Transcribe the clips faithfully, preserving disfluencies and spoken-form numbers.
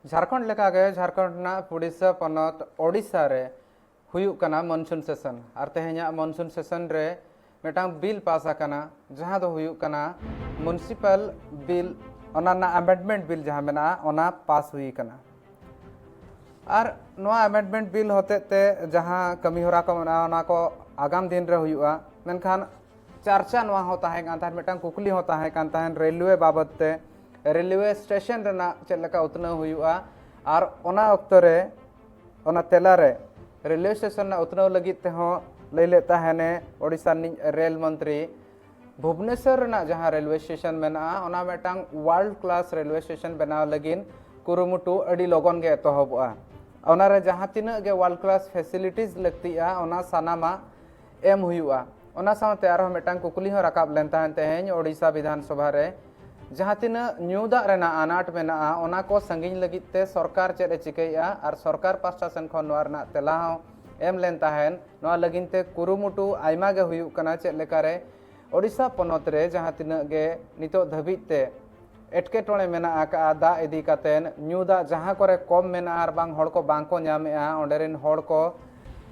ᱡᱷᱟᱲᱠᱷᱚᱸᱰ ᱞᱮᱠᱟᱜᱮ ᱡᱷᱟᱲᱠᱷᱚᱸᱰ ᱨᱮᱱᱟᱜ ᱯᱩᱲᱤᱥᱟ ᱯᱚᱱᱚᱛ ᱳᱰᱤᱥᱟ ᱨᱮ ᱦᱩᱭᱩᱜ ᱠᱟᱱᱟ ᱢᱚᱱᱥᱩᱱ ᱥᱮᱥᱚᱱ᱾ ᱟᱨ ᱛᱮᱦᱮᱧᱟᱜ ᱢᱚᱱᱥᱩᱱ ᱥᱮᱥᱚᱱ ᱨᱮ ᱢᱤᱫᱴᱟᱝ ᱵᱤᱞ ᱯᱟᱥ ᱟᱠᱟᱱᱟ, ᱡᱟᱦᱟᱸ ᱫᱚ ᱦᱩᱭᱩᱜ ᱠᱟᱱᱟ ᱢᱩᱱᱥᱤᱯᱟᱞ ᱵᱤᱞ, ᱚᱱᱟ ᱨᱮᱱᱟᱜ ᱟᱢᱮᱱᱰᱢᱮᱱᱴ ᱵᱤᱞ ᱡᱟᱦᱟᱸ ᱢᱮᱱᱟᱜᱼᱟ, ᱚᱱᱟ ᱯᱟᱥ ᱦᱩᱭ ᱟᱠᱟᱱᱟ᱾ ᱟᱨ ᱱᱚᱣᱟ ᱟᱢᱮᱱᱰᱢᱮᱱᱴ ᱵᱤᱞ ᱦᱚᱛᱮᱡ ᱛᱮ ᱡᱟᱦᱟᱸ ᱠᱟᱹᱢᱤ ᱦᱚᱨᱟ ᱠᱚ ᱢᱮᱱᱟᱜᱼᱟ, ᱚᱱᱟ ᱠᱚ ᱟᱜᱟᱢ ᱫᱤᱱ ᱨᱮ ᱦᱩᱭᱩᱜᱼᱟ᱾ ᱢᱮᱱᱠᱷᱟᱱ ᱪᱟᱨᱪᱟ ᱱᱚᱣᱟ ᱦᱚᱸ ᱛᱟᱦᱮᱸ ᱠᱟᱱ ᱛᱟᱦᱮᱸᱫ, ᱢᱤᱫᱴᱟᱝ ᱠᱩᱠᱞᱤ ᱦᱚᱸ ᱛᱟᱦᱮᱸ ᱠᱟᱱ ᱛᱟᱦᱮᱸᱫ ᱨᱮᱞᱣᱮ ᱵᱟᱵᱚᱫ ᱛᱮ, ᱨᱮᱞᱣᱮ ᱥᱴᱮᱥᱚᱱ ᱨᱮᱱᱟᱜ ᱪᱮᱫ ᱞᱮᱠᱟ ᱩᱛᱱᱟᱹᱣ ᱦᱩᱭᱩᱜᱼᱟ᱾ ᱟᱨ ᱚᱱᱟ ᱚᱠᱛᱚ ᱨᱮ, ᱚᱱᱟ ᱛᱮᱞᱟ ᱨᱮ ᱨᱮᱞᱣᱮ ᱥᱴᱮᱥᱚᱱ ᱨᱮᱱᱟᱜ ᱩᱛᱱᱟᱹᱣ ᱞᱟᱹᱜᱤᱫ ᱛᱮᱦᱚᱸ ᱞᱟᱹᱭ ᱞᱮᱫ ᱛᱟᱦᱮᱱᱮ ᱳᱰᱤᱥᱟ ᱨᱤᱱᱤᱡ ᱨᱮᱞ ᱢᱚᱱᱛᱨᱤ, ᱵᱷᱩᱵᱽᱱᱮᱥᱚᱨ ᱨᱮᱱᱟᱜ ᱡᱟᱦᱟᱸ ᱨᱮᱞᱣᱮ ᱥᱴᱮᱥᱚᱱ ᱢᱮᱱᱟᱜᱼᱟ, ᱚᱱᱟ ᱢᱤᱫᱴᱟᱝ ᱣᱟᱨᱞᱰ ᱠᱞᱟᱥ ᱨᱮᱞᱣᱮ ᱥᱴᱮᱥᱚᱱ ᱵᱮᱱᱟᱣ ᱞᱟᱹᱜᱤᱫ ᱠᱩᱨᱩᱢᱩᱴᱩ ᱟᱹᱰᱤ ᱞᱚᱜᱚᱱ ᱜᱮ ᱮᱛᱚᱦᱚᱵᱚᱜᱼᱟ᱾ ᱚᱱᱟᱨᱮ ᱡᱟᱦᱟᱸ ᱛᱤᱱᱟᱹᱜ ᱜᱮ ᱣᱟᱨᱞᱰ ᱠᱞᱟᱥ ᱯᱷᱮᱥᱤᱞᱤᱴᱤᱡᱽ ᱞᱟᱹᱠᱛᱤᱜᱼᱟ, ᱚᱱᱟ ᱥᱟᱱᱟᱢᱟᱜ ᱮᱢ ᱦᱩᱭᱩᱜᱼᱟ᱾ ᱚᱱᱟ ᱥᱟᱶᱛᱮ ᱟᱨᱦᱚᱸ ᱢᱤᱫᱴᱟᱝ ᱠᱩᱠᱞᱤ ᱦᱚᱸ ᱨᱟᱠᱟᱵ ᱞᱮᱱ ᱛᱟᱦᱮᱸᱫ ᱛᱮᱦᱮᱧ ᱳᱰᱤᱥᱟ ᱵᱤᱫᱷᱟᱱ ᱥᱚᱵᱷᱟ ᱨᱮ, ᱡᱟᱦᱟᱸ ᱛᱤᱱᱟᱹᱜ ᱧᱩ ᱫᱟᱜ ᱨᱮᱱᱟᱜ ᱟᱱᱟᱴ ᱢᱮᱱᱟᱜᱼᱟ, ᱚᱱᱟ ᱠᱚ ᱥᱟᱺᱜᱤᱧ ᱞᱟᱹᱜᱤᱫ ᱛᱮ ᱥᱚᱨᱠᱟᱨ ᱪᱮᱫ ᱮ ᱪᱤᱠᱟᱹᱭᱮᱫᱼᱟ, ᱟᱨ ᱥᱚᱨᱠᱟᱨ ᱯᱟᱥᱴᱟ ᱥᱮᱱ ᱠᱷᱚᱱ ᱱᱚᱣᱟ ᱨᱮᱱᱟᱜ ᱛᱮᱞᱟ ᱦᱚᱸ ᱮᱢ ᱞᱮᱱ ᱛᱟᱦᱮᱸᱫ᱾ ᱱᱚᱣᱟ ᱞᱟᱹᱜᱤᱫ ᱛᱮ ᱠᱩᱨᱩᱢᱩᱴᱩ ᱟᱭᱢᱟ ᱜᱮ ᱦᱩᱭᱩᱜ ᱠᱟᱱᱟ, ᱪᱮᱫ ᱞᱮᱠᱟᱨᱮ ᱳᱰᱤᱥᱟ ᱯᱚᱱᱚᱛ ᱨᱮ ᱡᱟᱦᱟᱸ ᱛᱤᱱᱟᱹᱜ ᱜᱮ ᱱᱤᱛᱚᱜ ᱫᱷᱟᱹᱵᱤᱡ ᱛᱮ ᱮᱴᱠᱮᱴᱚᱬᱮ ᱢᱮᱱᱟᱜ ᱟᱠᱟᱫᱼᱟ ᱫᱟᱜ ᱤᱫᱤ ᱠᱟᱛᱮᱫ, ᱧᱩ ᱫᱟᱜ ᱡᱟᱦᱟᱸ ᱠᱚᱨᱮ ᱠᱚᱢ ᱢᱮᱱᱟᱜᱼᱟ ᱟᱨ ᱵᱟᱝ ᱦᱚᱲ ᱠᱚ ᱵᱟᱝ ᱠᱚ ᱧᱟᱢᱮᱫᱼᱟ, ᱚᱸᱰᱮ ᱨᱮᱱ ᱦᱚᱲ ᱠᱚ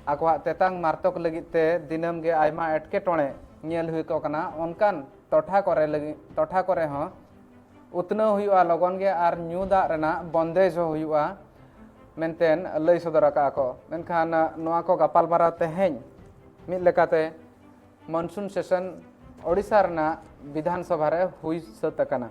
ᱟᱠᱚᱣᱟᱜ ᱛᱮᱛᱟᱝ ᱢᱟᱨᱛᱚᱠ ᱞᱟᱹᱜᱤᱫ ᱛᱮ ᱫᱤᱱᱟᱹᱢ ᱜᱮ ᱟᱭᱢᱟ ᱮᱴᱠᱮᱴᱚᱬᱮ ᱧᱮᱞ ᱦᱩᱭ ᱠᱚ ᱠᱟᱱᱟ᱾ ᱚᱱᱠᱟᱱ ᱴᱚᱴᱷᱟ ᱠᱚᱨᱮ ᱞᱟᱹᱜᱤᱫ, ᱴᱚᱴᱷᱟ ᱠᱚᱨᱮ ᱦᱚᱸ ᱩᱛᱱᱟᱹᱣ ᱦᱩᱭᱩᱜᱼᱟ ᱞᱚᱜᱚᱱ ᱜᱮ ᱟᱨ ᱧᱩ ᱫᱟᱜ ᱨᱮᱱᱟᱜ ᱵᱚᱱᱫᱮᱡᱽ ᱦᱚᱸ ᱦᱩᱭᱩᱜᱼᱟ ᱢᱮᱱᱛᱮ ᱞᱟᱹᱭ ᱥᱚᱫᱚᱨ ᱟᱠᱟᱫᱼᱟ ᱠᱚ᱾ ᱢᱮᱱᱠᱷᱟᱱ ᱱᱚᱣᱟ ᱠᱚ ᱜᱟᱯᱟᱞᱢᱟᱨᱟᱣ ᱛᱮᱦᱮᱧ ᱢᱤᱫ ᱞᱮᱠᱟᱛᱮ ᱢᱚᱱᱥᱩᱱ ᱥᱮᱥᱚᱱ ᱳᱰᱤᱥᱟ ᱨᱮᱱᱟᱜ ᱵᱤᱫᱷᱟᱱ ᱥᱚᱵᱷᱟ ᱨᱮ ᱦᱩᱭ ᱥᱟᱹᱛ ᱟᱠᱟᱱᱟ᱾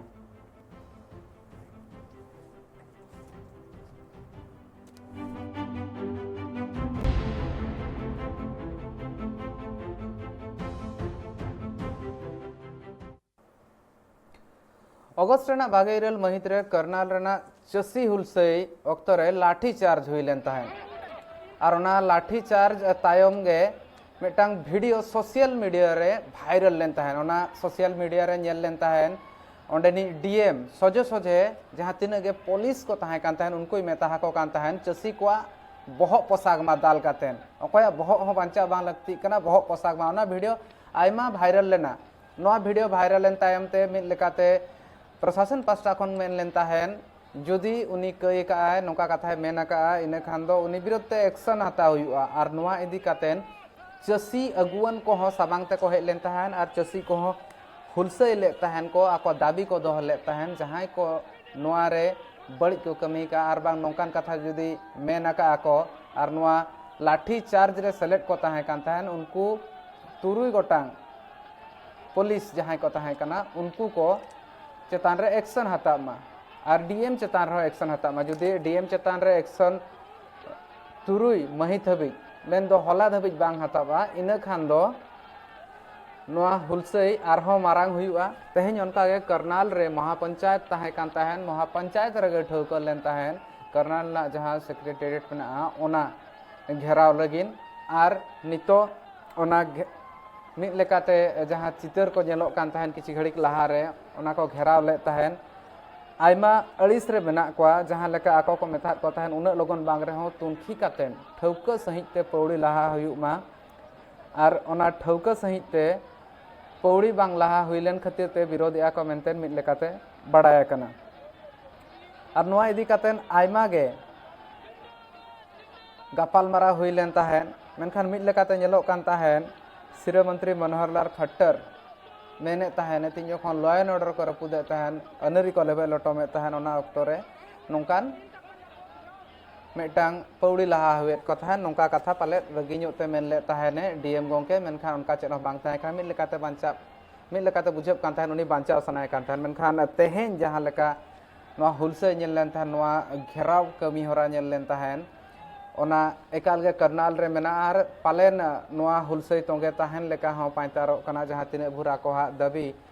ᱚᱜᱚᱥᱴ ᱨᱮᱱᱟᱜ ᱵᱟᱜᱮ ᱤᱨᱟᱹᱞ ᱢᱟᱹᱦᱤᱛ ᱨᱮ ᱠᱟᱨᱱᱟᱞ ᱨᱮᱱᱟᱜ ᱪᱟᱹᱥᱤ ᱦᱩᱞᱥᱟᱹᱭ ᱚᱠᱛᱚ ᱨᱮ ᱞᱟᱴᱷᱤ ᱪᱟᱨᱡᱽ ᱦᱩᱭ ᱞᱮᱱ ᱛᱟᱦᱮᱸᱫ᱾ ᱟᱨ ᱚᱱᱟ ᱞᱟᱴᱷᱤ ᱪᱟᱨᱡᱽ ᱛᱟᱭᱚᱢ ᱜᱮ ᱢᱤᱫᱴᱟᱝ ᱵᱷᱤᱰᱤᱭᱳ ᱥᱳᱥᱟᱞ ᱢᱤᱰᱤᱭᱟ ᱨᱮ ᱵᱷᱟᱭᱨᱟᱞ ᱞᱮᱱ ᱛᱟᱦᱮᱸᱫ᱾ ᱚᱱᱟ ᱥᱳᱥᱟᱞ ᱢᱤᱰᱤᱭᱟ ᱨᱮ ᱧᱮᱞ ᱞᱮᱱ ᱛᱟᱦᱮᱸᱫ, ᱚᱸᱰᱮᱱᱤᱡ ᱰᱤ ᱮᱢ ᱥᱚᱡᱷᱮ ᱥᱚᱡᱷᱮ ᱡᱟᱦᱟᱸ ᱛᱤᱱᱟᱹᱜ ᱜᱮ ᱯᱩᱞᱤᱥ ᱠᱚ ᱛᱟᱦᱮᱸ ᱠᱟᱱ ᱛᱟᱦᱮᱸᱫ, ᱩᱱᱠᱩᱭ ᱢᱮᱛᱟ ᱟᱠᱚ ᱠᱟᱱ ᱛᱟᱦᱮᱸᱫ, ᱪᱟᱹᱥᱤ ᱠᱚᱣᱟᱜ ᱵᱚᱦᱚᱜ ᱯᱚᱥᱟᱜ ᱢᱟ ᱫᱟᱞ ᱠᱟᱛᱮᱫ᱾ ᱚᱠᱚᱭᱟᱜ ᱵᱚᱦᱚᱜ ᱦᱚᱸ ᱵᱟᱧᱪᱟᱣ ᱵᱟᱝ ᱞᱟᱹᱠᱛᱤᱜ ᱠᱟᱱᱟ, ᱵᱚᱦᱚᱜ ᱯᱚᱥᱟᱜ ᱢᱟ᱾ ᱚᱱᱟ ᱵᱷᱤᱰᱤᱭᱳ ᱟᱭᱢᱟ ᱵᱷᱟᱭᱨᱟᱞ ᱞᱮᱱᱟ᱾ ᱱᱚᱣᱟ ᱵᱷᱤᱰᱤᱭᱳ ᱵᱷᱟᱭᱨᱟᱞ ᱞᱮᱱ ᱛᱟᱭᱚᱢ ᱛᱮ ᱢᱤᱫ ᱞᱮᱠᱟᱛᱮ ᱯᱨᱚᱥᱟᱥᱚᱱ ᱯᱟᱥᱴᱟ ᱠᱷᱚᱱ ᱢᱮᱱ ᱞᱮᱱ ᱛᱟᱦᱮᱸᱫ, ᱡᱩᱫᱤ ᱩᱱᱤ ᱠᱟᱹᱭ ᱟᱠᱟᱫᱼᱟᱭ, ᱱᱚᱝᱠᱟ ᱠᱟᱛᱷᱟᱭ ᱢᱮᱱ ᱟᱠᱟᱫᱼᱟ, ᱤᱱᱟᱹ ᱠᱷᱟᱱ ᱫᱚ ᱩᱱᱤ ᱵᱤᱨᱩᱫᱷ ᱛᱮ ᱮᱠᱥᱚᱱ ᱦᱟᱛᱟᱣ ᱦᱩᱭᱩᱜᱼᱟ᱾ ᱟᱨ ᱱᱚᱣᱟ ᱤᱫᱤ ᱠᱟᱛᱮᱱ ᱪᱟᱹᱥᱤ ᱟᱹᱜᱩᱣᱟᱹᱱ ᱠᱚᱦᱚᱸ ᱥᱟᱢᱟᱝ ᱛᱮᱠᱚ ᱦᱮᱡ ᱞᱮᱱ ᱛᱟᱦᱮᱸᱱ ᱟᱨ ᱪᱟᱹᱥᱤ ᱠᱚᱦᱚᱸ ᱦᱩᱞᱥᱟᱹᱭ ᱞᱮᱫ ᱛᱟᱦᱮᱸᱱ ᱠᱚ, ᱟᱠᱚ ᱫᱟᱹᱵᱤ ᱠᱚ ᱫᱚᱦᱚ ᱞᱮᱫ ᱛᱟᱦᱮᱸᱱ, ᱡᱟᱦᱟᱸᱭ ᱠᱚ ᱱᱚᱣᱟ ᱨᱮ ᱵᱟᱹᱲᱤᱡ ᱠᱚ ᱠᱟᱹᱢᱤ ᱟᱠᱟᱫᱼᱟ ᱟᱨ ᱵᱟᱝ ᱱᱚᱝᱠᱟᱱ ᱠᱟᱛᱷᱟ ᱡᱩᱫᱤ ᱢᱮᱱ ᱟᱠᱟᱫᱼᱟ ᱠᱚ ᱟᱨ ᱱᱚᱣᱟ ᱞᱟᱴᱷᱤ ᱪᱟᱨᱡᱽ ᱨᱮ ᱥᱮᱞᱮᱫ ᱠᱚ ᱛᱟᱦᱮᱸ ᱠᱟᱱ ᱛᱟᱦᱮᱸᱱ, ᱩᱱᱠᱩ ᱛᱩᱨᱩᱭ ᱜᱚᱴᱟᱝ ᱯᱩᱞᱤᱥ ᱡᱟᱦᱟᱸᱭ ᱠᱚ ᱛᱟᱦᱮᱸ ᱠᱟᱱᱟ, ᱩᱱᱠᱩ ᱠᱚ ᱪᱮᱛᱟᱱ ᱨᱮ ᱮᱠᱥᱚᱱ ᱦᱟᱛᱟᱣ ᱢᱟ ᱟᱨ ᱰᱤ ᱮᱢ ᱪᱮᱛᱟᱱ ᱨᱮᱦᱚᱸ ᱮᱠᱥᱚᱱ ᱦᱟᱛᱟᱣ ᱢᱟ᱾ ᱡᱩᱫᱤ ᱰᱤ ᱮᱢ ᱪᱮᱛᱟᱱ ᱨᱮ ᱮᱠᱥᱚᱱ ᱛᱩᱨᱩᱭ ᱢᱟᱹᱦᱤᱛ ᱦᱟᱹᱵᱤᱡ, ᱢᱮᱱᱫᱚ ᱦᱚᱞᱟ ᱫᱷᱟᱹᱵᱤᱡ ᱵᱟᱝ ᱦᱟᱛᱟᱣᱼᱟ, ᱤᱱᱟᱹ ᱠᱷᱟᱱ ᱫᱚ ᱱᱚᱣᱟ ᱦᱩᱞᱥᱟᱹᱭ ᱟᱨᱦᱚᱸ ᱢᱟᱨᱟᱝ ᱦᱩᱭᱩᱜᱼᱟ᱾ ᱛᱮᱦᱮᱧ ᱚᱱᱠᱟᱜᱮ ᱠᱟᱨᱱᱟᱞ ᱨᱮ ᱢᱚᱦᱟ ᱯᱚᱧᱪᱟᱭᱮᱛ ᱛᱟᱦᱮᱸ ᱠᱟᱱ ᱛᱟᱦᱮᱸᱱ, ᱢᱚᱦᱟ ᱯᱚᱧᱪᱟᱭᱮᱛ ᱨᱮᱜᱮ ᱴᱷᱟᱹᱣᱠᱟᱹ ᱞᱮᱱ ᱛᱟᱦᱮᱸᱱ, ᱠᱟᱨᱱᱟᱞ ᱨᱮᱱᱟᱜ ᱡᱟᱦᱟᱸ ᱥᱮᱠᱨᱮᱴᱮᱨᱤᱭᱮᱴ ᱢᱮᱱᱟᱜᱼᱟ, ᱚᱱᱟ ᱜᱷᱮᱨᱟᱣ ᱞᱟᱹᱜᱤᱫ᱾ ᱟᱨ ᱱᱤᱛᱚᱜ ᱚᱱᱟ ᱜᱷᱮ-, ᱢᱤᱫ ᱞᱮᱠᱟᱛᱮ ᱡᱟᱦᱟᱸ ᱪᱤᱛᱟᱹᱨ ᱠᱚ ᱧᱮᱞᱚᱜ ᱠᱟᱱ ᱛᱟᱦᱮᱸᱱ ᱠᱤᱪᱷᱩ ᱜᱷᱟᱹᱲᱤᱡ ᱞᱟᱦᱟᱨᱮ, ᱚᱱᱟ ᱠᱚ ᱜᱷᱮᱨᱟᱣ ᱞᱮᱫ ᱛᱟᱦᱮᱸᱱ᱾ ᱟᱭᱢᱟ ᱟᱹᱲᱤᱥ ᱨᱮ ᱢᱮᱱᱟᱜ ᱠᱚᱣᱟ, ᱡᱟᱦᱟᱸ ᱞᱮᱠᱟ ᱟᱠᱚ ᱠᱚ ᱢᱮᱛᱟᱫ ᱠᱚ ᱛᱟᱦᱮᱸᱱ, ᱩᱱᱟᱹᱜ ᱞᱚᱜᱚᱱ ᱵᱟᱝ ᱨᱮᱦᱚᱸ ᱛᱩᱱᱠᱷᱤ ᱠᱟᱛᱮᱱ ᱴᱷᱟᱹᱣᱠᱟᱹ ᱥᱟᱺᱦᱤᱡ ᱛᱮ ᱯᱟᱹᱣᱲᱤ ᱞᱟᱦᱟ ᱦᱩᱭᱩᱜ ᱢᱟ᱾ ᱟᱨ ᱚᱱᱟ ᱴᱷᱟᱹᱣᱠᱟᱹ ᱥᱟᱺᱦᱤᱡ ᱛᱮ ᱯᱟᱹᱣᱲᱤ ᱵᱟᱝ ᱞᱟᱦᱟ ᱦᱩᱭ ᱞᱮᱱ ᱠᱷᱟᱹᱛᱤᱨ ᱛᱮ ᱵᱤᱨᱳᱫᱷᱮᱜᱼᱟ ᱠᱚ ᱢᱮᱱᱛᱮ ᱢᱤᱫ ᱞᱮᱠᱟᱛᱮ ᱵᱟᱲᱟᱭ ᱟᱠᱟᱱᱟ᱾ ᱟᱨ ᱱᱚᱣᱟ ᱤᱫᱤ ᱠᱟᱛᱮ ᱟᱭᱢᱟ ᱜᱮ ᱜᱟᱯᱟᱞᱢᱟᱨᱟᱣ ᱦᱩᱭ ᱞᱮᱱ ᱛᱟᱦᱮᱸᱫ, ᱢᱮᱱᱠᱷᱟᱱ ᱢᱤᱫ ᱞᱮᱠᱟᱛᱮ ᱧᱮᱞᱚᱜ ᱠᱟᱱ ᱛᱟᱦᱮᱸᱫ, ᱥᱤᱨᱟᱹ ᱢᱚᱱᱛᱨᱤ ᱢᱚᱱᱳᱦᱚᱨ ᱞᱟᱞ ᱠᱷᱟᱴᱴᱟᱨ ᱢᱮᱱᱮᱫ ᱛᱟᱦᱮᱸᱫ, ᱛᱤᱧ ᱡᱚᱠᱷᱚᱱ law and order ᱠᱚ ᱨᱟᱹᱯᱩᱫᱮᱫ ᱛᱟᱦᱮᱸᱫ, ᱟᱹᱱᱟᱹᱨᱤ ᱠᱚ ᱞᱮᱵᱮᱫ ᱞᱚᱴᱚᱢᱮᱫ ᱛᱟᱦᱮᱸᱫ, ᱚᱱᱟ ᱚᱠᱛᱚ ᱨᱮ ᱱᱚᱝᱠᱟᱱ ᱢᱤᱫᱴᱟᱝ ᱯᱟᱹᱣᱲᱤ ᱞᱟᱦᱟ ᱦᱩᱭᱮᱫ ᱠᱚ ᱛᱟᱦᱮᱸᱫ, ᱱᱚᱝᱠᱟ ᱠᱟᱛᱷᱟ ᱯᱟᱞᱮᱫ ᱨᱟᱹᱜᱤ ᱧᱚᱜ ᱛᱮ ᱢᱮᱱ ᱞᱮᱫ ᱛᱟᱦᱮᱸᱱᱮ ᱰᱤ ᱮᱢ ᱜᱚᱢᱠᱮ, ᱢᱮᱱᱠᱷᱟᱱ ᱚᱱᱠᱟ ᱪᱮᱫ ᱦᱚᱸ ᱵᱟᱝ ᱛᱟᱦᱮᱸ ᱠᱟᱱᱟ᱾ ᱢᱤᱫ ᱞᱮᱠᱟᱛᱮ ᱵᱟᱧᱪᱟᱣ, ᱢᱤᱫ ᱞᱮᱠᱟᱛᱮ ᱵᱩᱡᱷᱟᱹᱜ ᱠᱟᱱ ᱛᱟᱦᱮᱸᱫ, ᱩᱱᱤ ᱵᱟᱧᱪᱟᱣ ᱥᱟᱱᱟᱭᱮ ᱠᱟᱱ ᱛᱟᱦᱮᱸᱫ, ᱢᱮᱱᱠᱷᱟᱱ ᱛᱮᱦᱮᱧ ᱡᱟᱦᱟᱸ ᱞᱮᱠᱟ ᱱᱚᱣᱟ ᱦᱩᱞᱥᱟᱹᱭ ᱧᱮᱞ ᱞᱮᱱ ᱛᱟᱦᱮᱸᱫ, ᱱᱚᱣᱟ ᱜᱷᱮᱨᱟᱣ ᱠᱟᱹᱢᱤ ᱦᱚᱨᱟ ᱧᱮᱞ ᱞᱮᱱ ᱛᱟᱦᱮᱸᱫ, ᱚᱱᱟ ᱮᱠᱟᱞ ᱜᱮ ᱠᱟᱨᱱᱟᱞ ᱨᱮ ᱢᱮᱱᱟᱜᱼᱟ᱾ ᱟᱨ ᱯᱟᱞᱮᱱ ᱱᱚᱣᱟ ᱦᱩᱞᱥᱟᱹᱭ ᱛᱚᱸᱜᱮ ᱛᱟᱦᱮᱸᱱ ᱞᱮᱠᱟ ᱦᱚᱸ ᱯᱟᱸᱭᱛᱟᱨᱚᱜ ᱠᱟᱱᱟ, ᱡᱟᱦᱟᱸ ᱛᱤᱱᱟᱹᱜ ᱵᱷᱳᱨ ᱟᱠᱚᱣᱟᱜ ᱫᱟᱹᱵᱤ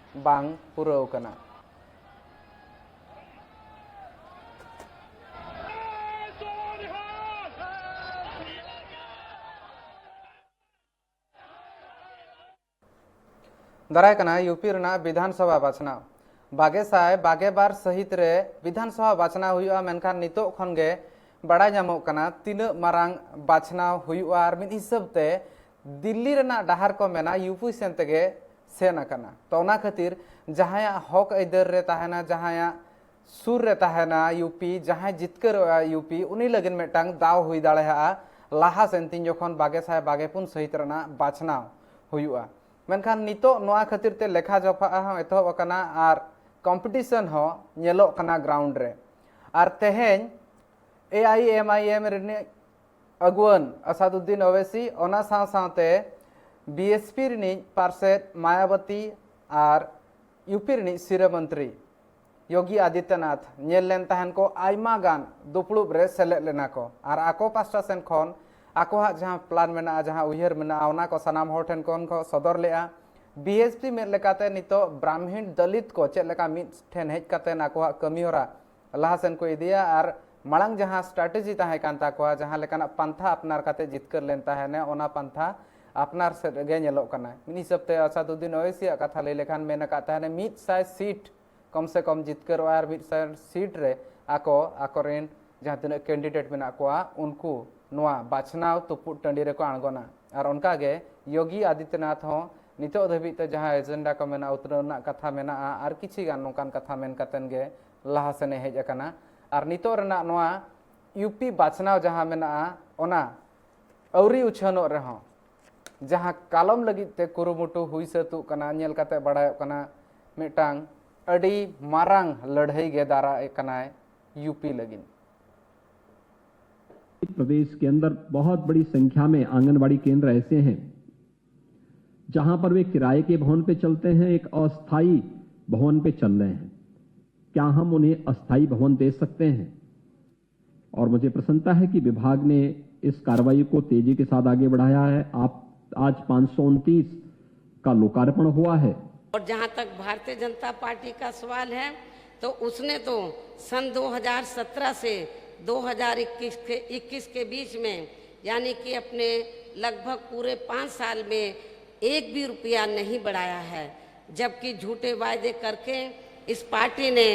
ᱵᱟᱝ ᱯᱩᱨᱟᱹᱣ ᱠᱟᱱᱟ᱾ ᱫᱟᱨᱟᱭ ᱠᱟᱱᱟ ᱭᱩ ᱯᱤ ᱨᱮᱱᱟᱜ ᱵᱤᱫᱷᱟᱱ ᱥᱚᱵᱷᱟ ᱵᱟᱪᱷᱱᱟᱣ᱾ ᱵᱟᱜᱮ ᱥᱟᱭ ᱵᱟᱜᱮ ᱵᱟᱨ ᱥᱟᱹᱦᱤᱛ ᱨᱮ ᱵᱤᱫᱷᱟᱱ ᱥᱚᱵᱷᱟ ᱵᱟᱪᱷᱱᱟᱣ ᱦᱩᱭᱩᱜᱼᱟ, ᱢᱮᱱᱠᱷᱟᱱ ᱱᱤᱛᱚᱜ ᱠᱷᱚᱱ ᱜᱮ ᱵᱟᱲᱟᱭ ᱧᱟᱢᱚᱜ ᱠᱟᱱᱟ ᱛᱤᱱᱟᱹᱜ ᱢᱟᱨᱟᱝ ᱵᱟᱪᱷᱱᱟᱣ ᱦᱩᱭᱩᱜᱼᱟ᱾ ᱟᱨ ᱢᱤᱫ ᱦᱤᱥᱟᱹᱵ ᱛᱮ ᱫᱤᱞᱞᱤ ᱨᱮᱱᱟᱜ ᱰᱟᱦᱟᱨ ᱠᱚ ᱢᱮᱱᱟ ᱭᱩ ᱯᱤ ᱥᱮᱱ ᱛᱮᱜᱮ ᱥᱮᱱ ᱟᱠᱟᱱᱟ᱾ ᱛᱚ ᱚᱱᱟ ᱠᱷᱟᱹᱛᱤᱨ ᱡᱟᱦᱟᱸᱭᱟᱜ ᱦᱚᱠ ᱟᱹᱭᱫᱟᱹᱨ ᱨᱮ ᱛᱟᱦᱮᱸᱱᱟ, ᱡᱟᱦᱟᱸᱭᱟᱜ ᱥᱩᱨ ᱨᱮ ᱛᱟᱦᱮᱱᱟ ᱭᱩ ᱯᱤ, ᱡᱟᱦᱟᱸᱭ ᱡᱤᱛᱠᱟᱹᱨᱚᱜᱼᱟ ᱭᱩ ᱯᱤ, ᱩᱱᱤ ᱞᱟᱹᱜᱤᱫ ᱢᱤᱫᱴᱟᱝ ᱫᱟᱣ ᱦᱩᱭ ᱫᱟᱲᱮᱭᱟᱜᱼᱟ ᱞᱟᱦᱟ ᱥᱮᱱ ᱛᱤᱧ ᱡᱚᱠᱷᱚᱱ ᱵᱟᱜᱮ ᱥᱟᱭ ᱵᱟᱜᱮ ᱯᱩᱱ ᱥᱟᱹᱦᱤᱛ ᱨᱮᱱᱟᱜ ᱵᱟᱪᱷᱱᱟᱣ ᱦᱩᱭᱩᱜᱼᱟ᱾ ᱢᱮᱱᱠᱷᱟᱱ ᱱᱤᱛᱚᱜ ᱱᱚᱣᱟ ᱠᱷᱟᱹᱛᱤᱨ ᱛᱮ ᱞᱮᱠᱷᱟ ᱡᱚᱠᱷᱟ ᱦᱚᱸ ᱮᱛᱚᱦᱚᱵ ᱟᱠᱟᱱᱟ ᱟᱨ ᱠᱚᱢᱯᱤᱴᱤᱥᱚᱱ ᱦᱚᱸ ᱧᱮᱞᱚᱜ ᱠᱟᱱᱟ ᱜᱨᱟᱣᱩᱱᱰ ᱨᱮ᱾ ᱟᱨ ᱛᱮᱦᱮᱧ ᱮ ᱟᱭ ᱮᱢ ᱟᱭ ᱮᱢ ᱨᱤᱱᱤᱡ ᱟᱹᱜᱩᱣᱟᱹᱱ ᱟᱥᱟᱫᱩᱫᱫᱤᱱ ᱳᱣᱮᱥᱤ, ᱚᱱᱟ ᱥᱟᱶ ᱥᱟᱶᱛᱮ ᱵᱤ ᱮᱥ ᱯᱤ ᱨᱤᱱᱤᱡ ᱯᱟᱨᱥᱮᱛ ᱢᱟᱭᱟᱵᱚᱛᱤ ᱟᱨ ᱭᱩ ᱯᱤ ᱨᱤᱱᱤᱡ ᱥᱤᱨᱟᱹ ᱢᱚᱱᱛᱨᱤ ᱭᱳᱜᱤ ᱟᱫᱤᱛᱭᱟᱱᱟᱛᱷ ᱧᱮᱞ ᱞᱮᱱ ᱛᱟᱦᱮᱱ ᱠᱚ, ᱟᱭᱢᱟ ᱜᱟᱱ ᱫᱩᱯᱲᱩᱵ ᱨᱮ ᱥᱮᱞᱮᱫ ᱞᱮᱱᱟ ᱠᱚ ᱟᱨ ᱟᱠᱚ ᱯᱟᱥᱴᱟ ᱥᱮᱱ ᱠᱷᱚᱱ ᱟᱠᱚᱣᱟᱜ ᱡᱟᱦᱟᱸ ᱯᱞᱟᱱ ᱢᱮᱱᱟᱜᱼᱟ, ᱡᱟᱦᱟᱸ ᱩᱭᱦᱟᱹᱨ ᱢᱮᱱᱟᱜᱼᱟ, ᱚᱱᱟ ᱠᱚ ᱥᱟᱱᱟᱢ ᱦᱚᱲ ᱴᱷᱮᱱ ᱠᱷᱚᱱ ᱠᱚ ᱥᱚᱫᱚᱨ ᱞᱮᱫᱼᱟ᱾ ᱵᱤ ᱮᱥ ᱯᱤ ᱢᱮᱫ ᱞᱮᱠᱟᱛᱮ ᱱᱤᱛᱚᱜ ᱵᱨᱟᱦᱢᱤᱱ ᱫᱚᱞᱤᱛ ᱠᱚ ᱪᱮᱫ ᱞᱮᱠᱟ ᱢᱤᱫ ᱴᱷᱮᱱ ᱦᱮᱡ ᱠᱟᱛᱮ ᱟᱠᱚᱣᱟᱜ ᱠᱟᱹᱢᱤ ᱦᱚᱨᱟ ᱞᱟᱦᱟ ᱥᱮᱱ ᱠᱚ ᱤᱫᱤᱭᱟ ᱟᱨ ᱢᱟᱲᱟᱝ ᱡᱟᱦᱟᱸ ᱥᱴᱨᱟᱴᱮᱡᱤ ᱛᱟᱦᱮᱸ ᱠᱟᱱ ᱛᱟᱠᱚᱣᱟ, ᱡᱟᱦᱟᱸ ᱞᱮᱠᱟᱱᱟᱜ ᱯᱟᱱᱛᱷᱟ ᱟᱯᱱᱟᱨ ᱠᱟᱛᱮ ᱡᱤᱛᱠᱟᱹᱨ ᱞᱮᱱ ᱛᱟᱦᱮᱱᱟ, ᱚᱱᱟ ᱯᱟᱱᱛᱷᱟ ᱟᱯᱱᱟᱨ ᱥᱮᱫ ᱨᱮᱜᱮ ᱧᱮᱞᱚᱜ ᱠᱟᱱᱟ᱾ ᱢᱤᱫ ᱦᱤᱥᱟᱹᱵ ᱛᱮ ᱟᱥᱟᱫᱩᱫᱫᱤᱱ ᱳᱣᱮᱥᱤᱭᱟᱜ ᱠᱟᱛᱷᱟ ᱞᱟᱹᱭ ᱞᱮᱠᱷᱟᱱ ᱢᱮᱱ ᱟᱠᱟᱫ ᱛᱟᱦᱮᱱᱟ ᱢᱤᱫ ᱥᱟᱭ ᱥᱤᱴ ᱠᱚᱢ ᱥᱮ ᱠᱚᱢ ᱡᱤᱛᱠᱟᱹᱨᱚᱜᱼᱟ ᱟᱨ ᱢᱤᱫ ᱥᱟᱭ ᱥᱤᱴ ᱨᱮ ᱟᱠᱚ ᱟᱠᱚᱨᱮᱱ ᱡᱟᱦᱟᱸ ᱛᱤᱱᱟᱹᱜ ᱠᱮᱱᱰᱤᱰᱮᱴ ᱢᱮᱱᱟᱜ ᱠᱚᱣᱟ ᱩᱱᱠᱩ ᱱᱚᱣᱟ ᱵᱟᱪᱷᱱᱟᱣ ᱛᱩᱯᱩᱫ ᱴᱟᱺᱰᱤ ᱨᱮᱠᱚ ᱟᱬᱜᱚᱱᱟ᱾ ᱟᱨ ᱚᱱᱠᱟᱜᱮ ᱭᱳᱜᱤ ᱟᱫᱤᱛᱭᱟᱱᱟᱛᱷ ᱦᱚᱸ ᱱᱤᱛᱚᱜ ᱫᱷᱟᱹᱵᱤᱡ ᱛᱮ ᱡᱟᱦᱟᱸ ᱮᱡᱮᱱᱰᱟ ᱠᱚ ᱢᱮᱱᱟᱜᱼᱟ, ᱩᱛᱱᱟᱹᱣ ᱨᱮᱱᱟᱜ ᱠᱟᱛᱷᱟ ᱢᱮᱱᱟᱜᱼᱟ ᱟᱨ ᱠᱤᱪᱷᱤ ᱜᱟᱱ ᱱᱚᱝᱠᱟᱱ ᱠᱟᱛᱷᱟ ᱢᱮᱱ ᱠᱟᱛᱮᱱ ᱜᱮ ᱞᱟᱦᱟ ᱥᱮᱱᱮ ᱦᱮᱡ ᱟᱠᱟᱱᱟ᱾ ᱟᱨ ᱱᱤᱛᱚᱜ ᱨᱮᱱᱟᱜ ᱱᱚᱣᱟ ᱭᱩ ᱯᱤ ᱵᱟᱪᱷᱱᱟᱣ ᱡᱟᱦᱟᱸ ᱢᱮᱱᱟᱜᱼᱟ, ᱚᱱᱟ ᱟᱹᱣᱨᱤ ᱩᱪᱷᱟᱹᱱᱚᱜ ᱨᱮᱦᱚᱸ ᱡᱟᱦᱟᱸ ᱠᱟᱞᱚᱢ ᱞᱟᱹᱜᱤᱫ ᱛᱮ ᱠᱩᱨᱩᱢᱩᱴᱩ ᱦᱩᱭ ᱥᱟᱹᱛᱩᱜ ᱠᱟᱱᱟ, ᱧᱮᱞ ᱠᱟᱛᱮ ᱵᱟᱲᱟᱭᱚᱜ ᱠᱟᱱᱟ ᱢᱤᱫᱴᱟᱝ ᱟᱹᱰᱤ ᱢᱟᱨᱟᱝ ᱞᱟᱹᱲᱦᱟᱹᱭ ᱜᱮ ᱫᱟᱨᱟ ᱠᱟᱱᱟᱭ ᱭᱩ ᱯᱤ ᱞᱟᱹᱜᱤᱫ᱾ प्रदेश के अंदर बहुत बड़ी संख्या में आंगनबाड़ी केंद्र ऐसे हैं जहां पर वे किराए के भवन पे चलते हैं, एक अस्थाई भवन पे चल रहे हैं। क्या हम उन्हें अस्थाई भवन दे सकते हैं? और मुझे प्रसन्नता है कि विभाग ने इस कार्रवाई को तेजी के साथ आगे बढ़ाया है। आप आज पाँच सौ उनतीस का लोकार्पण हुआ है। और जहां तक भारतीय जनता पार्टी का सवाल है, तो उसने तो सन दो हज़ार सत्रह से दो हज़ार इक्कीस के, इक्कीस के बीच में, यानी कि अपने लगभग पूरे पाँच साल में एक भी रुपया नहीं बढ़ाया है, जबकि झूठे वायदे करके इस पार्टी ने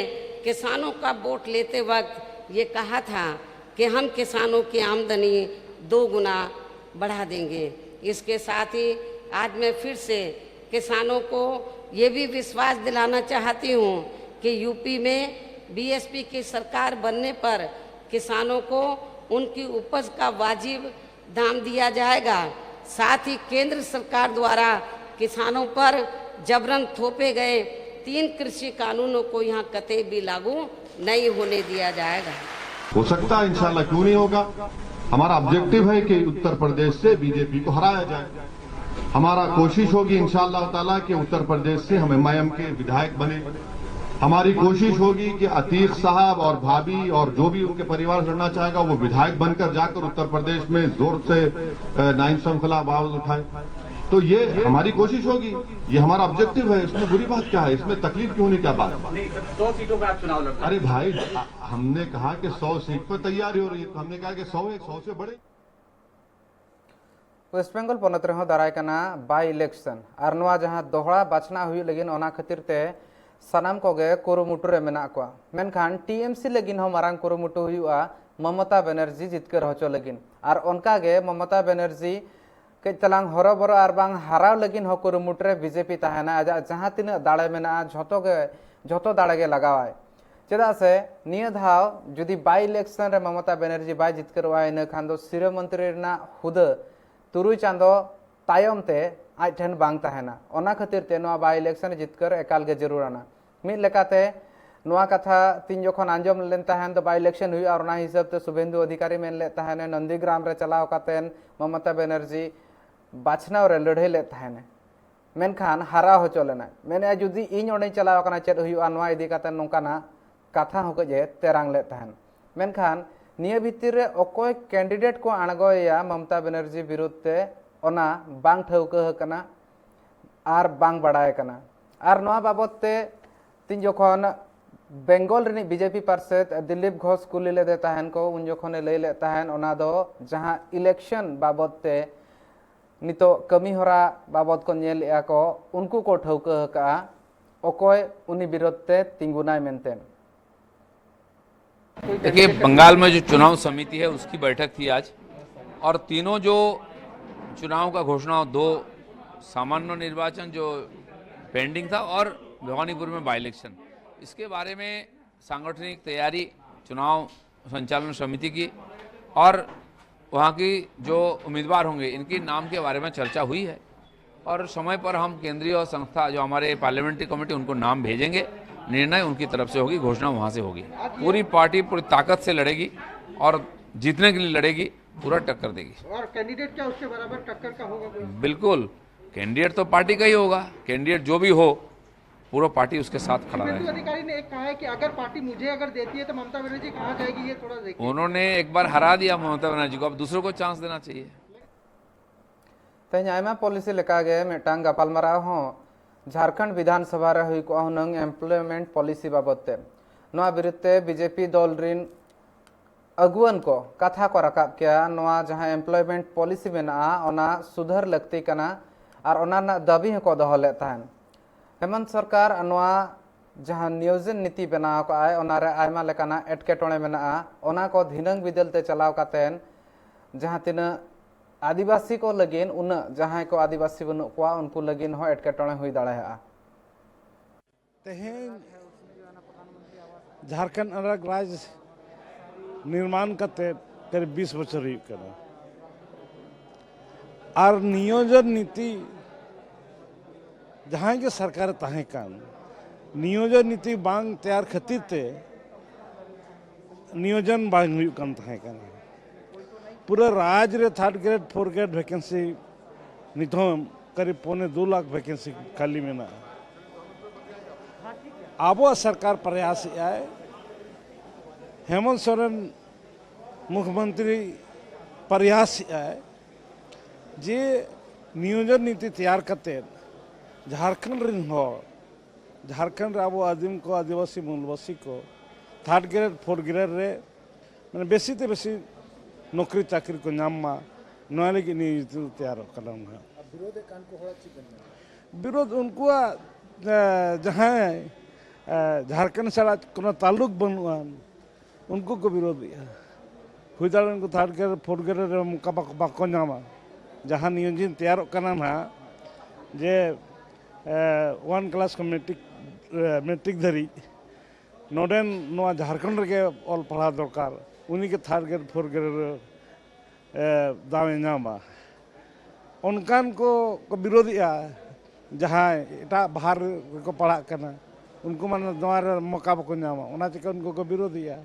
किसानों का वोट लेते वक्त ये कहा था कि हम किसानों की आमदनी दो गुना बढ़ा देंगे। इसके साथ ही आज मैं फिर से किसानों को ये भी विश्वास दिलाना चाहती हूँ कि यू पी में बीएसपी की सरकार बनने पर किसानों को उनकी उपज का वाजिब दाम दिया जाएगा। साथ ही केंद्र सरकार द्वारा किसानों पर जबरन थोपे गए तीन कृषि कानूनों को यहाँ कतई भी लागू नहीं होने दिया जाएगा। हो सकता है, इंशाल्लाह, क्यों नहीं होगा। हमारा ऑब्जेक्टिव है कि उत्तर प्रदेश से बीजेपी को हराया जाए। हमारा कोशिश होगी, इंशाल्लाह ताला, कि उत्तर प्रदेश से हम एमआईएम के विधायक बने। हमारी कोशिश होगी कि अतीक साहब और भाभी और जो भी उनके परिवार से लड़ना चाहेगा, वो विधायक बनकर जाकर उत्तर प्रदेश में जोर से नाइन्थ के खिलाफ आवाज उठाए। तो ये हमारी कोशिश होगी, ये हमारा ऑब्जेक्टिव है। इसमें बुरी बात क्या है, इसमें तकलीफ की होने क्या बात है? नहीं सर, सौ सीटों पर आप चुनाव लड़ रहे हैं। अरे भाई, हमने कहा कि सौ सीट पर तैयारी हो रही है, तो हमने कहा कि सौ एक, सौ से बड़े। ᱳᱭᱮᱥᱴ ᱵᱮᱝᱜᱚᱞ ᱯᱚᱱᱚᱛ ᱨᱮᱦᱚᱸ ᱫᱟᱨᱟᱭ ᱠᱟᱱᱟ ᱵᱟᱭ ᱤᱞᱮᱠᱥᱚᱱ ᱟᱨ ᱱᱚᱣᱟ ᱡᱟᱦᱟᱸ ᱫᱚᱦᱲᱟ ᱵᱟᱪᱷᱱᱟᱣ ᱦᱩᱭᱩᱜ ᱞᱟᱹᱜᱤᱫ, ᱚᱱᱟ ᱠᱷᱟᱹᱛᱤᱨ ᱛᱮ ᱥᱟᱱᱟᱢ ᱠᱚᱜᱮ ᱠᱩᱨᱩᱢᱩᱴᱩ ᱨᱮ ᱢᱮᱱᱟᱜ ᱠᱚᱣᱟ᱾ ᱢᱮᱱᱠᱷᱟᱱ ᱴᱤ ᱮᱢ ᱥᱤ ᱞᱟᱹᱜᱤᱫ ᱦᱚᱸ ᱢᱟᱨᱟᱝ ᱠᱩᱨᱩᱢᱩᱴᱩ ᱦᱩᱭᱩᱜᱼᱟ ᱢᱚᱢᱚᱛᱟ ᱵᱮᱱᱟᱨᱡᱤ ᱡᱤᱛᱠᱟᱹᱨ ᱦᱚᱪᱚ ᱞᱟᱹᱜᱤᱫ᱾ ᱟᱨ ᱚᱱᱠᱟ ᱜᱮ ᱢᱚᱢᱚᱛᱟ ᱵᱮᱱᱟᱨᱡᱤ ᱠᱟᱹᱡ ᱛᱟᱞᱟᱝ ᱦᱚᱨᱚᱵᱚᱨᱚ ᱟᱨ ᱵᱟᱝ ᱦᱟᱨᱟᱣ ᱞᱟᱹᱜᱤᱫ ᱦᱚᱸ ᱠᱩᱨᱩᱢᱩᱴᱩ ᱨᱮ ᱵᱤᱡᱮᱯᱤ ᱛᱟᱦᱮᱱᱟ᱾ ᱟᱡᱟᱜ ᱡᱟᱦᱟᱸ ᱛᱤᱱᱟᱹᱜ ᱫᱟᱲᱮ ᱢᱮᱱᱟᱜᱼᱟ, ᱡᱷᱚᱛᱚ ᱜᱮ, ᱡᱷᱚᱛᱚ ᱫᱟᱲᱮ ᱜᱮ ᱞᱟᱜᱟᱣᱟᱭ᱾ ᱪᱮᱫᱟᱜ ᱥᱮ ᱱᱤᱭᱟᱹ ᱫᱷᱟᱣ ᱡᱩᱫᱤ ᱵᱟᱭ ᱤᱞᱮᱠᱥᱚᱱ ᱨᱮ ᱢᱚᱢᱚᱛᱟ ᱵᱮᱱᱟᱨᱡᱤ ᱵᱟᱭ ᱡᱤᱛᱠᱟᱹᱨᱚᱜᱼᱟ, ᱤᱱᱟᱹ ᱠᱷᱟᱱ ᱫᱚ ᱥᱤᱨᱟᱹ ᱢᱚᱱᱛᱨᱤ ᱨᱮᱱᱟᱜ ᱦᱩᱫᱟᱹ ᱛᱩᱨᱩᱭ ᱪᱟᱸᱫᱚ ᱛᱟᱭᱚᱢ ᱛᱮ ᱟᱡ ᱴᱷᱮᱱ ᱵᱟᱝ ᱛᱟᱦᱮᱱᱟ᱾ ᱚᱱᱟ ᱠᱷᱟᱹᱛᱤᱨ ᱛᱮ ᱱᱚᱣᱟ ᱵᱟᱭ ᱤᱞᱮᱠᱥᱚᱱ ᱨᱮ ᱡᱤᱛᱠᱟᱹᱨ ᱮᱠᱟᱞ ᱜᱮ ᱡᱟᱹᱨᱩᱲ ᱟᱱᱟ᱾ ᱢᱤᱫ ᱞᱮᱠᱟᱛᱮ ᱱᱚᱣᱟ ᱠᱟᱛᱷᱟ ᱛᱤᱧ ᱡᱚᱠᱷᱚᱱ ᱟᱸᱡᱚᱢ ᱞᱮᱱ ᱛᱟᱦᱮᱱ ᱫᱚ ᱵᱟᱭ ᱤᱞᱮᱠᱥᱚᱱ ᱦᱩᱭᱩᱜᱼᱟ, ᱟᱨ ᱚᱱᱟ ᱦᱤᱥᱟᱹᱵ ᱛᱮ ᱥᱩᱵᱷᱮᱱᱫᱩ ᱚᱫᱷᱤᱠᱟᱨᱤ ᱢᱮᱱ ᱞᱮᱫ ᱛᱟᱦᱮᱱᱮ ᱱᱚᱱᱫᱤᱜᱨᱟᱢ ᱨᱮ ᱪᱟᱞᱟᱣ ᱠᱟᱛᱮᱱ ᱢᱚᱢᱚᱛᱟ ᱵᱮᱱᱟᱨᱡᱤ ᱵᱟᱪᱷᱱᱟᱣ ᱨᱮ ᱞᱟᱹᱲᱦᱟᱹᱭ ᱞᱮᱫ ᱛᱟᱦᱮᱱᱮ᱾ ᱢᱮᱱᱠᱷᱟᱱ ᱦᱟᱨᱟᱣ ᱦᱚᱪᱚ ᱞᱮᱱᱟᱭ᱾ ᱢᱮᱱᱮᱫᱼᱟ, ᱡᱩᱫᱤ ᱤᱧ ᱚᱸᱰᱮᱧ ᱪᱟᱞᱟᱣ ᱟᱠᱟᱱᱟ, ᱪᱮᱫ ᱦᱩᱭᱩᱜᱼᱟ, ᱱᱚᱣᱟ ᱤᱫᱤ ᱠᱟᱛᱮ ᱱᱚᱝᱠᱟᱱᱟᱜ ᱠᱟᱛᱷᱟ ᱦᱚᱸ ᱠᱟᱹᱡ ᱮ ᱛᱮᱨᱟᱝ ᱞᱮᱫ ᱛᱟᱦᱮᱱ᱾ ᱢᱮᱱᱠᱷᱟᱱ ᱱᱤᱭᱟᱹ ᱵᱷᱤᱛᱤᱨ ᱨᱮ ᱚᱠᱚᱭ ᱠᱮᱱᱰᱤᱰᱮᱴ ᱠᱚ ᱟᱬᱜᱚᱭᱮᱭᱟ ᱢᱚᱢᱚᱛᱟ ᱵᱮᱱᱟᱨᱡᱤ ᱵᱤᱨᱩᱫᱷ ᱛᱮ, ᱚᱱᱟ ᱵᱟᱝ ᱴᱷᱟᱹᱣᱠᱟᱹ ᱟᱠᱟᱱᱟ ᱟᱨ ᱵᱟᱝ ᱵᱟᱲᱟᱭ ᱟᱠᱟᱱᱟ᱾ ᱟᱨ ᱱᱚᱣᱟ ᱵᱟᱵᱚᱛ ᱛᱮ ᱛᱤᱧ ᱡᱚᱠᱷᱚᱱ ᱵᱮᱝᱜᱚᱞ ᱨᱤᱱᱤᱡ ᱵᱤᱡᱮᱯᱤ ᱯᱟᱨᱥᱮᱛ ᱫᱤᱞᱤᱯ ᱜᱷᱳᱥ ᱠᱩᱞᱤ ᱞᱮᱫᱮ ᱛᱟᱦᱮᱱ ᱠᱚ, ᱩᱱ ᱡᱚᱠᱷᱚᱱᱮ ᱞᱟᱹᱭ ᱞᱮᱫ ᱛᱟᱦᱮᱱ, ᱚᱱᱟ ᱫᱚ ᱡᱟᱦᱟᱸ ᱤᱞᱮᱠᱥᱚᱱ ᱵᱟᱵᱚᱛ ᱛᱮ ᱱᱤᱛᱚᱜ ᱠᱟᱹᱢᱤ ᱦᱚᱨᱟ ᱵᱟᱵᱚᱛ ᱠᱚ ᱧᱮᱞᱮᱫᱼᱟ ᱠᱚ, ᱩᱱᱠᱩ ᱠᱚ ᱴᱷᱟᱹᱣᱠᱟᱹ ᱟᱠᱟᱫᱼᱟ ᱚᱠᱚᱭ ᱩᱱᱤ ᱵᱤᱨᱳᱫᱷ ᱛᱮ ᱛᱤᱸᱜᱩᱱᱟᱭ ᱢᱮᱱᱛᱮ᱾ देखिए, बंगाल में जो चुनाव समिति है, उसकी बैठक थी आज, और तीनों जो चुनाव का घोषणा, दो सामान्य निर्वाचन जो पेंडिंग था और भवानीपुर में बाई इलेक्शन, इसके बारे में सांगठनिक तैयारी, चुनाव संचालन समिति की और वहाँ की जो उम्मीदवार होंगे, इनके नाम के बारे में चर्चा हुई है और समय पर हम केंद्रीय और संस्था, जो हमारे पार्लियामेंट्री कमेटी, उनको नाम भेजेंगे। निर्णय उनकी तरफ से होगी, घोषणा वहाँ से होगी। पूरी पार्टी पूरी ताकत से लड़ेगी और जीतने के लिए लड़ेगी, पूरा टक्कर देगी। और कैंडिडेट क्या उसके बराबर टक्कर का होगा कोई? बिल्कुल, कैंडिडेट तो पार्टी का ही होगा। कैंडिडेट जो भी हो, पूरा पार्टी उसके साथ खड़ा शुभेंदु रहेगा। अधिकारी ने एक कहा है कि अगर पार्टी मुझे अगर देती है तो ममता बनर्जी कहाँ जाएगी, ये थोड़ा देखिए। उन्होंने एक बार हरा दिया ममता बनर्जी को, अब दूसरों को चांस देना चाहिए। ᱛᱮᱦᱮᱧ ᱟᱭᱢᱟ ᱯᱚᱞᱤᱥᱤ ᱞᱮᱠᱟᱜᱮ ᱢᱤᱫᱴᱟᱝ ᱜᱟᱯᱟᱞᱢᱟᱨᱟᱣ ᱦᱚᱸ ᱡᱷᱟᱨᱠᱷᱚᱸᱰ ᱵᱤᱫᱷᱟᱱ ᱥᱚᱵᱷᱟ ᱨᱮ ᱦᱩᱭ ᱠᱚᱜᱼᱟ ᱦᱩᱱᱟᱹᱝ ᱮᱢᱯᱞᱚᱭᱢᱮᱱᱴ ᱯᱚᱞᱤᱥᱤ ᱵᱟᱵᱚᱫ ᱛᱮ᱾ ᱱᱚᱣᱟ ᱵᱤᱨᱩᱫᱷ ᱛᱮ ᱵᱤᱡᱮᱯᱤ ᱫᱚᱞ ᱨᱤᱱ ᱟᱹᱜᱩᱣᱟᱹᱱ ᱠᱚ ᱠᱟᱛᱷᱟ ᱠᱚ ᱨᱟᱠᱟᱵ ᱠᱮᱭᱟ᱾ ᱱᱚᱣᱟ ᱡᱟᱦᱟᱸ ᱮᱢᱯᱞᱚᱭᱢᱮᱱᱴ ᱯᱚᱞᱤᱥᱤ ᱢᱮᱱᱟᱜᱼᱟ, ᱚᱱᱟ ᱥᱩᱫᱷᱟᱹᱨ ᱞᱟᱹᱠᱛᱤ ᱠᱟᱱᱟ ᱟᱨ ᱚᱱᱟ ᱨᱮᱱᱟᱜ ᱫᱟᱹᱵᱤ ᱦᱚᱸᱠᱚ ᱫᱚᱦᱚ ᱞᱮᱫ ᱛᱟᱦᱮᱸᱫ᱾ ᱦᱮᱢᱚᱱᱛ ᱥᱚᱨᱠᱟᱨ ᱱᱚᱣᱟ ᱡᱟᱦᱟᱸ ᱱᱤᱭᱳᱡᱚᱱ ᱱᱤᱛᱤ ᱵᱮᱱᱟᱣ ᱠᱟᱜᱼᱟᱭ, ᱚᱱᱟᱨᱮ ᱟᱭᱢᱟ ᱞᱮᱠᱟᱱᱟᱜ ᱮᱴᱠᱮᱴᱚᱬᱮ ᱢᱮᱱᱟᱜᱼᱟ᱾ ᱚᱱᱟ ᱠᱚ ᱫᱷᱤᱱᱟᱹᱝ ᱵᱤᱫᱟᱹᱞ ᱛᱮ ᱪᱟᱞᱟᱣ ᱠᱟᱛᱮᱱ ᱡᱟᱦᱟᱸ ᱛᱤᱱᱟᱹᱜ ᱟᱹᱫᱤᱵᱟᱹᱥᱤ ᱠᱚ ᱞᱟᱹᱜᱤᱫ, ᱩᱱᱟᱹᱜ ᱡᱟᱦᱟᱸᱭ ᱠᱚ ᱟᱹᱫᱤᱵᱟᱹᱥᱤ ᱵᱟᱹᱱᱩᱜ ᱠᱚᱣᱟ, ᱩᱱᱠᱩ ᱞᱟᱹᱜᱤᱫ ᱦᱚᱸ ᱮᱴᱠᱮᱴᱚᱬᱮ ᱦᱩᱭ ᱫᱟᱲᱮᱭᱟᱜᱼᱟ᱾ ᱛᱮᱦᱮᱧ ᱡᱷᱟᱲᱠᱷᱚᱸᱰ ᱟᱞᱟᱜᱽ ᱨᱟᱡᱽ ᱱᱤᱨᱢᱟᱱ ᱠᱟᱛᱮ ᱠᱟᱨᱤᱵ ᱵᱤᱥ ᱵᱚᱪᱷᱚᱨ ᱦᱩᱭᱩᱜ ᱠᱟᱱᱟ᱾ ᱟᱨ ᱱᱤᱭᱳᱡᱚᱱ ᱱᱤᱛᱤ, ᱡᱟᱦᱟᱸᱭ ᱜᱮ ᱥᱚᱨᱠᱟᱨᱮ ᱛᱟᱦᱮᱸ ᱠᱟᱱ, ᱱᱤᱭᱳᱡᱚᱱ ᱱᱤᱛᱤ ᱵᱟᱝ ᱛᱮᱭᱟᱨ ᱠᱷᱟᱹᱛᱤᱨ ᱛᱮ ᱱᱤᱭᱳᱡᱚᱱ ᱵᱟᱝ ᱦᱩᱭᱩᱜ ᱠᱟᱱ ᱛᱟᱦᱮᱸ ᱠᱟᱱᱟ᱾ ᱯᱩᱨᱟᱹ ᱨᱟᱡᱽ ᱨᱮ ᱛᱷᱟᱨᱰ ᱜᱨᱮᱰ, ᱯᱷᱳᱨ ᱜᱨᱮᱰ ᱵᱷᱮᱠᱮᱱᱥᱤ ᱱᱤᱛ ᱦᱚᱸ ᱠᱟᱨᱤᱵ ᱯᱚᱱᱮ ᱫᱩ ᱞᱟᱠᱷ ᱵᱷᱮᱠᱮᱱᱥᱤ ᱠᱷᱟᱹᱞᱤ ᱢᱮᱱᱟᱜᱼᱟ᱾ ᱟᱵᱚᱣᱟᱜ ᱥᱚᱨᱠᱟᱨ ᱯᱨᱚᱭᱟᱥᱮᱜᱼᱟᱭ, ᱦᱮᱢᱚᱱᱛ ᱥᱚᱨᱮᱱ ᱢᱩᱠᱷᱭᱚᱢᱚᱱᱛᱨᱤ ᱯᱨᱚᱭᱟᱥᱮᱜᱼᱟᱭ ᱡᱮ ᱱᱤᱭᱳᱡᱚᱱ ᱱᱤᱛᱤ ᱛᱮᱭᱟᱨ ᱠᱟᱛᱮᱫ ᱡᱷᱟᱲᱠᱷᱚᱸᱰ ᱨᱮᱱ ᱦᱚᱲ, ᱡᱷᱟᱲᱠᱷᱚᱸᱰ ᱨᱮ ᱟᱵᱚ ᱟᱹᱫᱤᱢ ᱠᱚ, ᱟᱹᱫᱤᱵᱟᱹᱥᱤ ᱢᱩᱞᱵᱟᱹᱥᱤ ᱠᱚ ᱛᱷᱟᱨᱰ ᱜᱨᱮᱰ, ᱯᱷᱳᱨᱛᱷ ᱜᱨᱮᱰ ᱨᱮ ᱢᱟᱱᱮ ᱵᱮᱥᱤ ᱛᱮ ᱵᱮᱥᱤ ᱱᱚᱠᱨᱤ ᱪᱟᱹᱠᱨᱤ ᱠᱚ ᱧᱟᱢ ᱢᱟ, ᱱᱚᱣᱟ ᱞᱟᱹᱜᱤᱫ ᱱᱤᱭᱳᱡᱤᱛ ᱛᱮᱭᱟᱨᱚᱜ ᱠᱟᱱᱟ ᱱᱟᱦᱟᱜ᱾ ᱵᱤᱨᱳᱫᱷ ᱮᱫ ᱠᱟᱱ ᱠᱚ ᱦᱚᱲᱟᱜ ᱪᱮᱫ ᱵᱮᱱ ᱢᱮᱱᱟ? ᱵᱤᱨᱳᱫᱷ ᱩᱱᱠᱩᱣᱟᱜ ᱮ, ᱡᱟᱦᱟᱸᱭ ᱮ, ᱡᱷᱟᱲᱠᱷᱚᱸᱰ ᱥᱟᱞᱟᱜ ᱠᱳᱱᱳ ᱛᱟᱞᱞᱩᱠ ᱵᱟᱹᱱᱩᱜᱼᱟ, ᱩᱱᱠᱩ ᱠᱚ ᱵᱤᱨᱳᱫᱷᱮᱜᱼᱟ᱾ ᱦᱩᱭ ᱫᱟᱲᱮᱭᱟᱜᱼᱟ ᱩᱱᱠᱩ ᱛᱷᱟᱨᱰ ᱜᱨᱮᱰ, ᱯᱷᱳᱨᱛᱷ ᱜᱨᱮᱰ ᱨᱮ ᱚᱱᱠᱟ ᱵᱟᱠᱚ, ᱵᱟᱠᱚ ᱧᱟᱢᱟ᱾ ᱡᱟᱦᱟᱸ ᱱᱤᱭᱳᱡᱤᱛ ᱛᱮᱭᱟᱨᱚᱜ ᱠᱟᱱᱟ ᱱᱟᱦᱟᱜ, ᱡᱮ ᱮ, ᱚᱣᱟᱱ ᱠᱞᱟᱥ ᱠᱷᱚᱱ ᱢᱮᱴᱨᱤᱠ, ᱮ, ᱢᱮᱴᱨᱤᱠ ᱫᱷᱟᱹᱨᱤᱡ ᱱᱚᱰᱮᱱ ᱱᱚᱣᱟ ᱡᱷᱟᱲᱠᱷᱚᱸᱰ ᱨᱮᱜᱮ ᱚᱞ ᱯᱟᱲᱦᱟᱣ ᱫᱚᱨᱠᱟᱨ, ᱩᱱᱤᱜᱮ ᱛᱷᱟᱨᱰ ᱜᱨᱮᱰ ᱯᱷᱳᱨ ᱜᱨᱮᱰ ᱨᱮ ᱮ, ᱫᱟᱣᱮ ᱧᱟᱢᱟ᱾ ᱚᱱᱠᱟᱱ ᱠᱚ ᱠᱚ ᱵᱤᱨᱳᱫᱷᱮᱜᱼᱟ, ᱡᱟᱦᱟᱸᱭ ᱮᱴᱟᱜ ᱵᱟᱦᱟᱨ ᱨᱮᱠᱚ ᱯᱟᱲᱦᱟᱜ ᱠᱟᱱᱟ, ᱩᱱᱠᱩ ᱢᱟ ᱱᱚᱣᱟ ᱨᱮ ᱢᱚᱠᱟ ᱵᱟᱠᱚ ᱧᱟᱢᱟ, ᱚᱱᱟ ᱪᱤᱠᱟᱹ ᱩᱱᱠᱩ ᱠᱚ ᱵᱤᱨᱳᱫᱷᱮᱜᱼᱟ᱾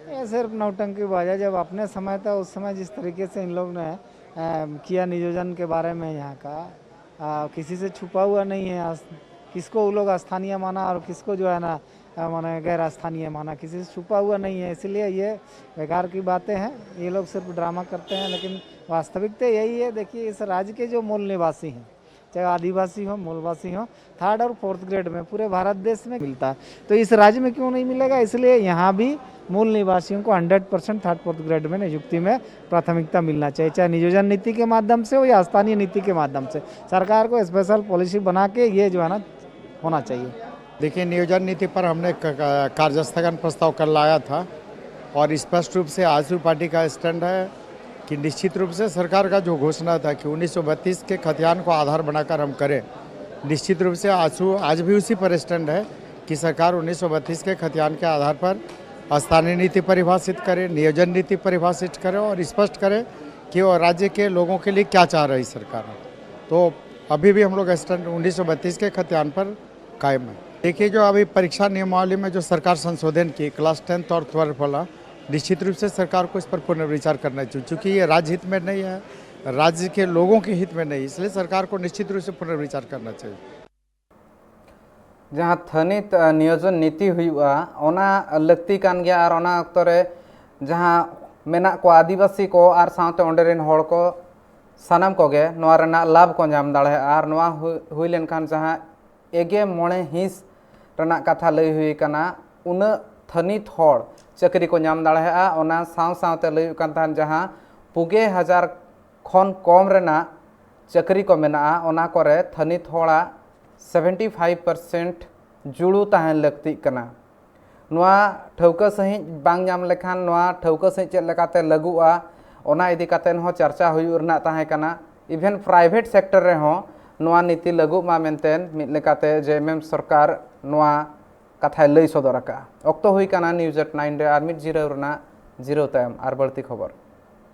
ये सिर्फ नौटंकीबाज है। जब अपने समय था, उस समय जिस तरीके से इन लोग ने अ, किया नियोजन के बारे में यहाँ का, अ, किसी से छुपा हुआ नहीं है। आस-, किसको वो लोग स्थानीय माना और किसको जो है ना, अ, माने गैर स्थानीय माना, किसी से छुपा हुआ नहीं है। इसलिए ये बेकार की बातें हैं, ये लोग सिर्फ ड्रामा करते हैं। लेकिन वास्तविकता यही है, देखिए, इस राज्य के जो मूल निवासी हैं, चाहे आदिवासी हो, मूलवासी हो, थर्ड और फोर्थ ग्रेड में पूरे भारत देश में मिलता है। तो इस राज्य में क्यों नहीं मिलेगा? इसलिए यहाँ भी मूल निवासियों को hundred percent third fourth grade में नियुक्ति में प्राथमिकता मिलना चाहिए, चाहे नियोजन नीति के माध्यम से हो या स्थानीय नीति के माध्यम से। सरकार को स्पेशल पॉलिसी बना के ये जो है ना, होना चाहिए। देखिए, नियोजन नीति पर हमने क- क- कार्य स्थगन प्रस्ताव कल लाया था और स्पष्ट रूप से आजसू पार्टी का स्टैंड है कि निश्चित रूप से सरकार का जो घोषणा था कि उन्नीस सौ बत्तीस के खतियान को आधार बनाकर हम करें, निश्चित रूप से आजसू आज भी उसी पर स्टैंड है कि सरकार उन्नीस सौ बत्तीस के खतियान के आधार पर स्थानीय नीति परिभाषित करे, नियोजन नीति परिभाषित करे और स्पष्ट करे कि वो राज्य के लोगों के लिए क्या चाह रही सरकार। तो अभी भी हम लोग स्टैंड उन्नीस सौ बत्तीस के खतियान पर कायम है। देखिए, जो अभी परीक्षा नियमावली में जो सरकार संशोधन की क्लास टेंथ और ट्वेल्थ वाला, निश्चित रूप से सरकार को इस पर पुनर्विचार करना चाहिए, क्योंकि ये राज्य हित में नहीं है, राज्य के लोगों के हित में नहीं, इसलिए सरकार को निश्चित रूप से पुनर्विचार करना चाहिए। ᱡᱟᱦᱟᱸ ᱛᱷᱟᱹᱱᱤᱛ ᱱᱤᱭᱳᱡᱚᱱ ᱱᱤᱛᱤ ᱦᱩᱭᱩᱜᱼᱟ, ᱚᱱᱟ ᱞᱟᱹᱠᱛᱤ ᱠᱟᱱ ᱜᱮᱭᱟ᱾ ᱟᱨ ᱚᱱᱟ ᱚᱠᱛᱚ ᱨᱮ ᱡᱟᱦᱟᱸ ᱢᱮᱱᱟᱜ ᱠᱚᱣᱟ ᱟᱹᱫᱤᱵᱟᱹᱥᱤ ᱠᱚ ᱟᱨ ᱥᱟᱶᱛᱮ ᱚᱸᱰᱮ ᱨᱮᱱ ᱦᱚᱲ ᱠᱚ, ᱥᱟᱱᱟᱢ ᱠᱚᱜᱮ ᱱᱚᱣᱟ ᱨᱮᱱᱟᱜ ᱞᱟᱵᱷ ᱠᱚ ᱧᱟᱢ ᱫᱟᱲᱮᱭᱟᱜᱼᱟ᱾ ᱟᱨ ᱱᱚᱣᱟ ᱦᱩᱭ ᱦᱩᱭ ᱞᱮᱱᱠᱷᱟᱱ ᱡᱟᱦᱟᱸ ᱮᱜᱮ ᱢᱚᱬᱮ ᱦᱤᱸᱥ ᱨᱮᱱᱟᱜ ᱠᱟᱛᱷᱟ ᱞᱟᱹᱭ ᱦᱩᱭ ᱟᱠᱟᱱᱟ, ᱩᱱᱟᱹᱜ ᱛᱷᱟᱹᱱᱤᱛ ᱦᱚᱲ ᱪᱟᱹᱠᱨᱤ ᱠᱚ ᱧᱟᱢ ᱫᱟᱲᱮᱭᱟᱜᱼᱟ᱾ ᱚᱱᱟ ᱥᱟᱶ ᱥᱟᱶᱛᱮ ᱞᱟᱹᱭ ᱦᱩᱭᱩᱜ ᱠᱟᱱ ᱛᱟᱦᱮᱸᱫ, ᱡᱟᱦᱟᱸ ᱯᱩᱜᱮ ᱦᱟᱡᱟᱨ ᱠᱷᱚᱱ ᱠᱚᱢ ᱨᱮᱱᱟᱜ ᱪᱟᱹᱠᱨᱤ ᱠᱚ ᱢᱮᱱᱟᱜᱼᱟ, ᱚᱱᱟ ᱠᱚᱨᱮ ᱛᱷᱟᱹᱱᱤᱛ ᱦᱚᱲᱟᱜ ᱥᱮᱵᱷᱮᱱᱴᱤ ᱯᱷᱟᱭᱤᱵᱷ ᱯᱟᱨᱥᱮᱱᱴ ᱡᱩᱲᱩ ᱛᱟᱦᱮᱱ ᱞᱟᱹᱠᱛᱤᱜ ᱠᱟᱱᱟ᱾ ᱱᱚᱣᱟ ᱴᱷᱟᱹᱣᱠᱟᱹ ᱥᱟᱺᱦᱤᱡ ᱵᱟᱝ ᱧᱟᱢ ᱞᱮᱠᱷᱟᱱ, ᱱᱚᱣᱟ ᱴᱷᱟᱹᱣᱠᱟᱹ ᱥᱟᱺᱦᱤᱡ ᱪᱮᱫ ᱞᱮᱠᱟᱛᱮ ᱞᱟᱹᱜᱩᱜᱼᱟ, ᱚᱱᱟ ᱤᱫᱤ ᱠᱟᱛᱮ ᱦᱚᱸ ᱪᱟᱨᱪᱟ ᱦᱩᱭᱩᱜ ᱨᱮᱱᱟᱜ ᱛᱟᱦᱮᱸ ᱠᱟᱱᱟ᱾ ᱤᱵᱷᱮᱱ ᱯᱨᱟᱭᱵᱷᱮᱴ ᱥᱮᱠᱴᱚᱨ ᱨᱮᱦᱚᱸ ᱱᱚᱣᱟ ᱱᱤᱛᱤ ᱞᱟᱹᱜᱩᱜ ᱢᱟ ᱢᱮᱱᱛᱮ ᱢᱤᱫ ᱞᱮᱠᱟᱛᱮ ᱡᱮ ᱮᱢ ᱮᱢ ᱥᱚᱨᱠᱟᱨ ᱱᱚᱣᱟ ᱠᱟᱛᱷᱟᱭ ᱞᱟᱹᱭ ᱥᱚᱫᱚᱨ ᱟᱠᱟᱫᱼᱟ᱾ ᱚᱠᱛᱚ ᱦᱩᱭ ᱠᱟᱱᱟ ᱱᱤᱭᱩᱡᱽ ᱮᱴ ᱱᱟᱭᱤᱱ ᱨᱮ ᱟᱨ ᱢᱤᱫ ᱡᱤᱨᱟᱹᱣ ᱨᱮᱱᱟᱜ᱾ ᱡᱤᱨᱟᱹᱣ ᱛᱟᱭᱚᱢ ᱟᱨ ᱵᱟᱹᱲᱛᱤ ᱠᱷᱚᱵᱚᱨ᱾